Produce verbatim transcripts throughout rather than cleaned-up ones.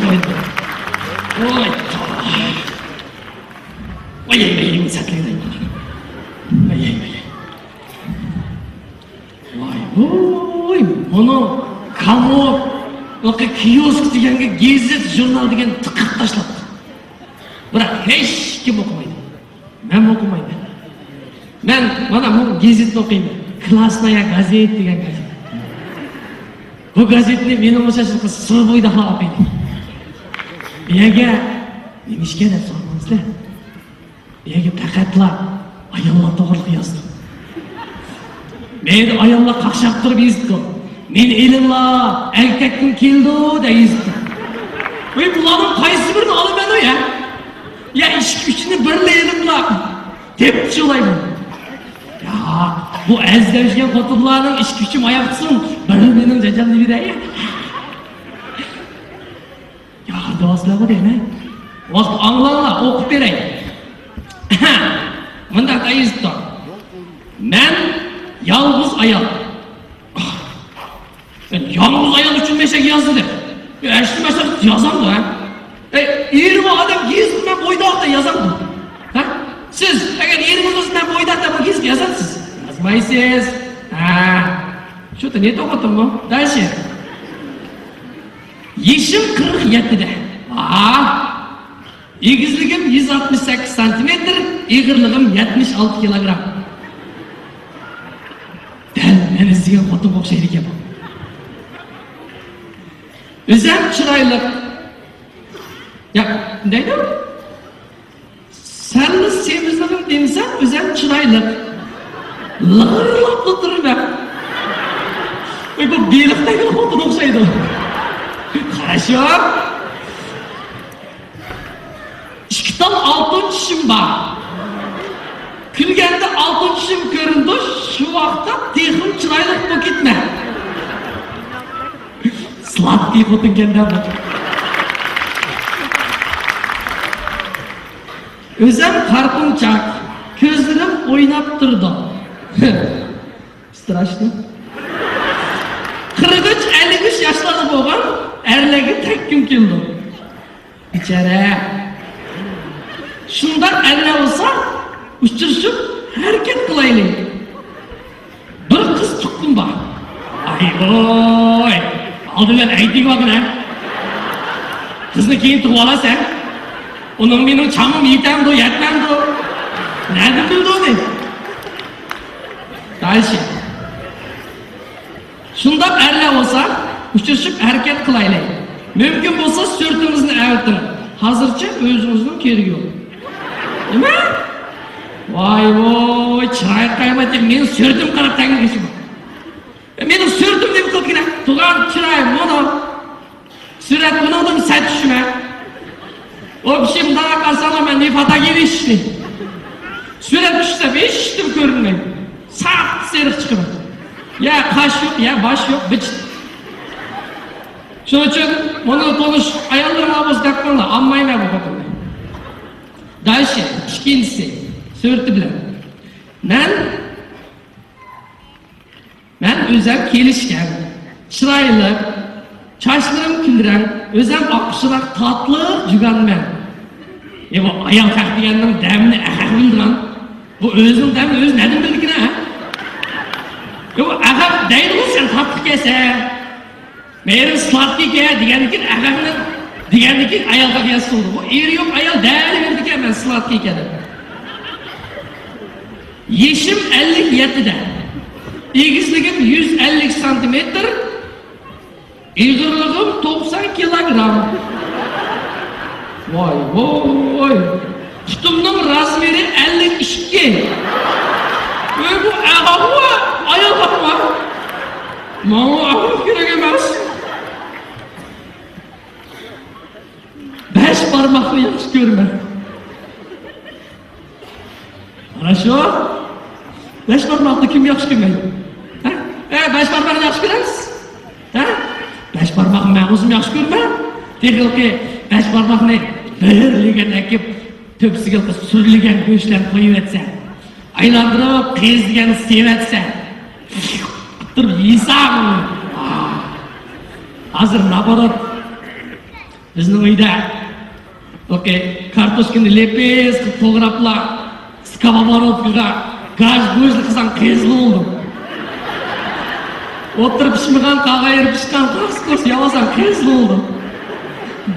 قويدى. ۋاي، ۋاي، ۋاي، ۋاي، سەتلەيدۇ. ۋاي، ۋاي، ۋاي. ۋاي، ۋاي، مانا كامو، كىيوسك دېگەنگە گېزىت، ژۇرنال دېگەن تىقىپ تاشلاپتۇ. بىراق ھېچكىم ئوقۇمايدۇ. مەنمۇ ئوقۇمايمەن. مەن مانا بۇ گېزىتنى ئوقۇيمەن. كلاسنايا گازېت دېگەن گازېت. بۇ گازېتنى مېنىڭمۇ شاشىلىقى سۇ بويىداقلار ئوقۇيدۇ. بۇ يەرگە نېمە ئىشكەن دەپ سورىماڭسىلەر. بۇ يەرگە پەقەتلا ئاياللار توغرىلىق يازدى. مەيلى ئاياللار قاقشاپ تۇرۇپ يېزىپتۇ. مېنى ئېلىڭلار، ئەركەككىم كېلىدۇ دەپ يېزىپتۇ. ۋەي، بۇلارنىڭ قايسى بىرىنى ئالىمەن يا؟ يا ئىككى ئۈچىنى بىرلا ئېلىڭلار. تېپىپ شۇلايمەن. يا، بۇ ئەزدەۋشىگەن خوتۇنلارنىڭ ئىككى ئۈچى ماياق تۇتسۇن، بىرى مېنىڭ جاجامنى بېرەي. يا، دەۋاسىلەرغۇ دەيمەن. ۋاقىت ئاڭلاڭلار، ئوقۇپ بېرەي. مۇنداق دەيسىتتۇ. مەن يالغۇز ئايال. مەن يالغۇز ئايال ئۈچۈن مەشەك يازدى دەپ. يا، ئەشلى مەشەك يازامدۇ، ھە؟ ئەي، ئېرى بار ئادەم گېزىتنى مەن بويداق دەپ يازامدۇ؟ ھە؟ سىز ئەگەر ئېرىڭىز بولسا مەن بويداق دەپ بۇ گېزىتكە يازامسىز؟ يازمايسىز. ھە. شۇ تېنى توختىتىڭمۇ؟ دەلشى. يېشىم قىرىق يەتتىدە. ئاھ. ئېگىزلىكىم يۈز ئاتمىش سەككىز سانتىمېتىر، ئېغىرلىقىم يەتمىش ئالتە كىلوگرام. دەل مەن ئىزدىگەن خوتۇنغا ئوخشايدىكەن بۇ. ئۆزەم چىرايلىق. يا، دەيدۇ. سەللا سېمىزلىقىم دېمىسەم، ئۆزەم چىرايلىق. لىغىرلاپلا تۇرىمەن. ۋاي، بۇ بېلىقتەكلا خوتۇن ئوخشايدۇ. قاراشۇ. ئىككى تال ئالتۇن چىشىم بار. كۈلگەندە ئالتۇن چىشىم كۆرۈنىدۇ، شۇ ۋاقىتتا تېخىمۇ چىرايلىق بولۇپ كېتىمەن. سلادكىي خوتۇنكەن-دە بۇ. ئۆزەم قارپۇڭچاق، كۆزلىرىم ئويناپ تۇرىدۇ. ستراشنو. قىرىق ئۈچ، ئەللىك ئۈچ ياشلاردا بولغان ئەرلەرگە تەگكۈم كېلىدۇ. بىچارە. شۇنداق ئەرلەر بولسا، ئۇچرىشىپ ھەرىكەت قىلايلى. بىر قىز تۇغقۇم بار. ئاي ۋاي. ئالدى بىلەن ئەيتىگە بارغىن ھە. قىزنى كېيىن تۇغۇۋالارسەن. ئۇنىڭ مېنىڭ چامىم يېتەمدۇ، يەتمەمدۇ؟ نەدىن بىلدى ئۇنى؟ دالشى. شۇنداق ئەرلەر بولسا، ئۇچرىشىپ ھەرىكەت قىلايلى. مۇمكىن بولسا سۈرىتىڭىزنى ئەۋەتىڭ. ھازىرچە ئۆزىڭىزنىڭ كېرىكى يوق. نېمە؟ ۋاي ۋوي، چىرايىغا قارىماي تېخى مېنىڭ سۈرىتىمگە قاراپ تەڭلىگۈسى بار. مېنىڭ سۈرىتىم نېمە قىلىدىكىن؟ تۇغان چىراي مانا. سۈرەت بۇنىڭدىن سەت چۈشىمەن. ئوبشېم، مۇنداق قارىساڭلار مەن نېفاتاگېۋىچنى. سۈرەت چۈشسە ھېچنېمە كۆرۈنمەيدۇ. ساپ سېرىق چىقىمەن. يا قاش يوق، يا باش يوق، بىچىت. شۇنىڭ ئۈچۈن مۇنىڭ تونۇش ئاياللىرىڭلار بولسا دەپ قويۇڭلار، ئالمايمەن بۇ خوتۇننى. دالشى، ئىككىنچىسى، سۈرىتى بىلەن. مەن مەن ئۆزەم كېلىشكەن، چىرايلىق، چاچلىرىم كۈلرەڭ، ئۆزەم ئاق پۇچراق تاتلىق جۇگانمەن. ئە، بۇ ئايال خەق دېگەننىڭ دەمىنى ئەخەق بىلىدىغان. بۇ ئۆزىنىڭ دەمىنى ئۆزى نەدىن بىلىدىكىن ھە؟ ئە، بۇ ئەخەق دەيدىغۇ سەن تاتلىق يېسە. مەيلى سلادكىي يە دېگەندىكىن، ئەخەقنى دېگەندىكىن ئايالغا قىياس قىلدى. بۇ ئېرى يوق ئايال دەۋېرىدىكەن، مەن سلادكىي ئىكەن دەپ. يېشىم ئەللىك يەتتىدە. ئېگىزلىكىم يۈز ئەللىك سانتىمېتىر، ئېغىرلىقىم توقسان كىلوگرام. ۋاي ۋوي. پۇتۇمنىڭ رازمېرى ئەللىك ئىككى. ۋاي بۇ ئەخەقمۇ، ئايال خەقمۇ؟ ماڭا ئەخەق كېرەك ئەمەس. بەش بارماقنى ياخشى كۆرىمەن. قاراشۇ، بەش بارماقنى كىم ياخشى كۆرمەيدۇ؟ ھە؟ ئە، بەش بارماقنى ياخشى كۆرەمسىز؟ ھە؟ بەش بارماقنى مەن ئۆزۈم ياخشى كۆرىمەن. تېخىلقى بەش بارماقنى بىرلىگەن ئەكىپ، تۆپىسىگە سۈرلىگەن گۆشلەرنى قويۇۋەتسە، ئايلاندۇرۇپ قىز دېگەننى سېۋەتسە، تۇرۇپ يېسەم. ھازىر نابارات. بىزنىڭ ئۆيدە، ئوكەي، كارتوشكىنى لېپىز قىلىپ توغراپلا، سكابوبوروفكىغا گاژ گۇژ قىلساڭ قىزىل بولىدۇ. ئوتتۇرا پىشمىغان، قاغا يېرى پىشقان، قارس قۇرس ياۋالساڭ قىزىل بولىدۇ.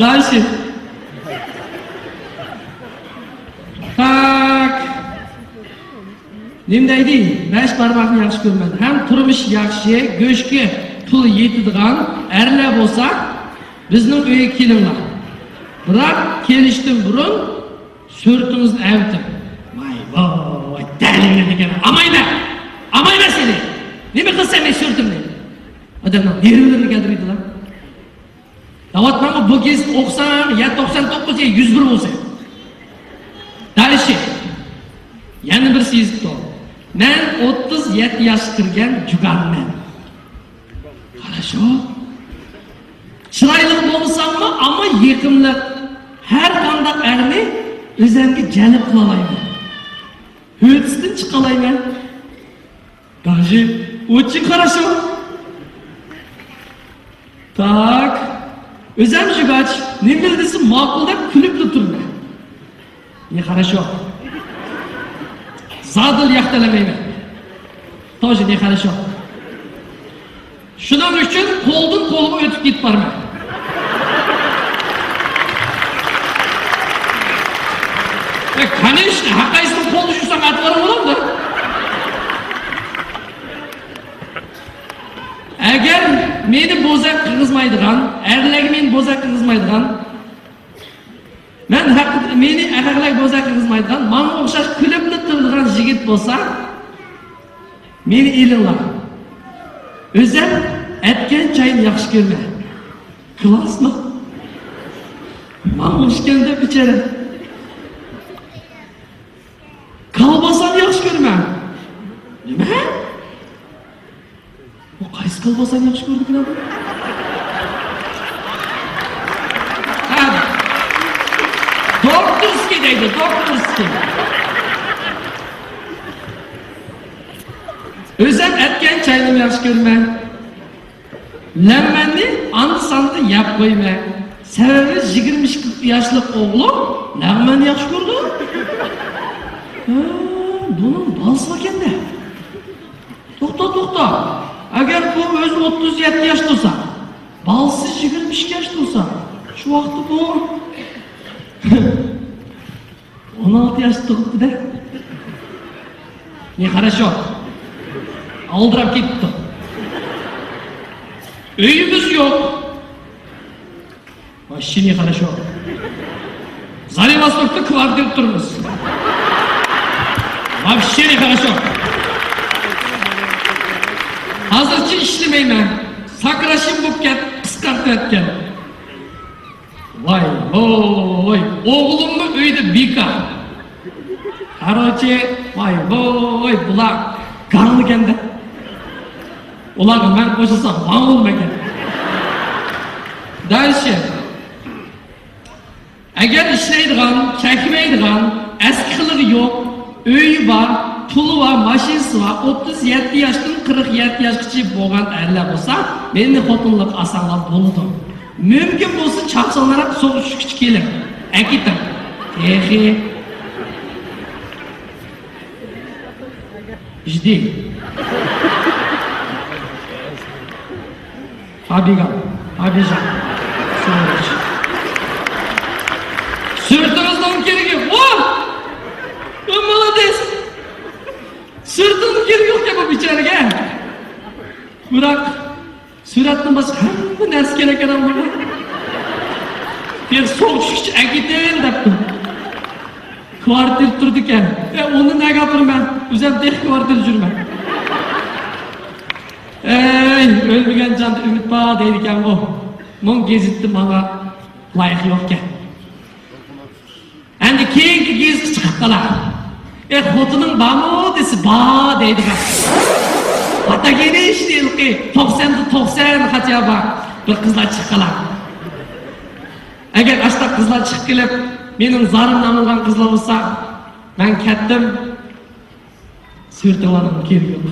دالشى. تاك. نېمە دەيدۇ؟ بەش بارماقنى ياخشى كۆرىمەن. ھەم تۇرمۇش ياخشى، گۆشكە پۇل يېتىدىغان ئەرلەر بولسا، بىزنىڭ ئۆيگە كېلىڭلار. بىراق، كېلىشتىن بۇرۇن سۈرىتىڭىزنى ئەۋېتىڭ. ۋاي، ۋاي، ۋاي، دەلىللىكەن. ئامايمەن! ئامايمەن سېنى! نېمە قىلسام مەن سۈرىتىمنى؟ ئادەمنىڭ نېرۋىلىرىنى كەلتۈرمەيدۇ. دەۋاتماڭغۇ، بۇ گېزىتنى ئوقۇساڭ، يا توقسان توققۇز، يا يۈز بىر بولىسەن. دالشى. يەنە بىرسى يېزىپتۇ. مەن ئوتتۇز يەتتە ياشقا كىرگەن جۇگانمەن. قاراشۇ. چىرايلىق بولمىساممۇ، ئەمما يېقىملىق. ھەر قانداق ئەرنى ئۆزەمگە جەلپ قىلالايمەن. ھۆددىسىدىن چىقالايمەن. داژى، ئوچۇن قاراشۇ. تاك. ئۆزەم جۇگاچ، نېمىلا دېسە ماقۇل دەپ كۈلۈپلا تۇرىمەن. نېخاراشۇ. زادىلا ياق دېمەيمەن. توژې نېخاراشۇ. شۇنىڭ ئۈچۈن قولدىن قولغا ئۆتۈپ كېتىپ بارىمەن. ئە، كانېشنا، ھەرقايسىنىڭ قولىدا يۈرسەڭ ئەتىۋارىڭ بولامدۇ؟ ئەگەر مېنى بوزەك قىلغۇزمايدىغان، ئەرلەرگە مېنى بوزەك قىلغۇزمايدىغان، مەن ھەق، مېنى ئەرلەرگە بوزەك قىلغۇزمايدىغان، ماڭا ئوخشاش كۈلۈپلا تۇرىدىغان يىگىت بولسا، مېنى ئېلىڭلار. ئۆزەم ئەتكەن چاينى ياخشى كۆرىمەن. كلاسسنو. ماڭا ئوخشىغان دەپ ئىچەرەن. كالباسانى ياخشى كۆرىمەن. نېمە؟ بۇ قايسى كالباسانى ياخشى كۆرىدىكىن ئادەم؟ ھە. دوكتورسكىي دەيدۇ، دوكتورسكىي. ئۆزەم ئەتكەن چاينىمۇ ياخشى كۆرىمەن. لەڭمەننى ئاندا-ساندا يەپ قويىمەن. سەۋەبى يىگىرمە ئىككى ياشلىق ئوغلۇم لەڭمەننى ياخشى كۆرىدۇ. ھە، بۇنىڭ بالىسى باركەن-دە. توختا، توختا. ئەگەر بۇ ئۆزى ئوتتۇز يەتتە ياش تۇرسا، بالىسى يىگىرمە ئىككى ياش تۇرسا، شۇ ۋاقىتتا بۇ ئون ئالتە ياشتا تۇغۇپتۇ-دە. نېخاراشۇ. ئالدىراپ كېتىپتۇ. ئۆيىمىز يوق. ۋاپشې نېخاراشۇ. زارېۋاستوكتا كۋارتىردا تۇرىمىز. ۋاپشې نېخاراشۇ. ھازىرچە ئىشلىمەيمەن. ساكراشىم بولۇپ كەت، قىسقارتىۋەتكەن. ۋاي، ۋوي، ئوغلۇممۇ ئۆيدە بىكار. قاراۋۇلچى، ۋاي، ۋوي، بۇلار گاڭلىكەن-دە. ئۇلارغا مەن قوشۇلسام، ماڭغۇلمىكەن. دەلشى. ئەگەر ئىشلەيدىغان، چەكمەيدىغان، ئەسكى قىلىقى يوق، ئۆيى بار، پۇلى بار، ماشىنىسى بار، ئوتتۇز يەتتە ياشتىن قىرىق يەتتە ياشقىچە بولغان ئەرلەر بولسا، مېنى خوتۇنلۇق ئالساڭلار بولىدۇ. مۇمكىن بولسا، چاپسانراق سوغۇق چۈشكۈچە كېلىڭ. ئەكېتىڭ. تېخى. جدىي. پابىگال، پابىژان. سۈرىتىڭىزنىڭ كېرىكى يوق. ۋاھ! مولودېس! سۈرىتىڭنىڭ كېرىكى يوقكەن بۇ بىچارىگە. بىراق، سۈرەتتىن باشقا ھەممە نەرسە كېرەك ئادەم بۇ. بىر سوغۇق چۈشكىچە ئەكېتىڭ دەپتۇ. كۋارتىرا تۇرىدىكەن. ئە، ئۇنى نەگە ئاپىرىمەن؟ ئۆزۈم تېخى كۋارتىرىدا يۈرىمەن. ئەي، ئۆلمىگەن جاندا ئۈمىد بار دەيدىكەنغۇ. مۇڭ گېزىتتە ماڭا لايىق يوقكەن. ئەمدى كېيىنكى گېزىتكە چىقىپ قالار. ئە، خوتۇنۇڭ بارمۇ دېسە، بار دەيدىغان. ئاتاگېنىشنى ھېلىقى توقساندا توقسان خاتىيا بار بىر قىزلار چىقىپ قالار. ئەگەر ئاشۇنداق قىزلار چىقىپ كېلىپ، مېنىڭ زارىمنى ئاڭلىغان قىزلار بولسا، مەن كەتتىم. سۈرىتىڭلارنىڭ كېرىكى يوق.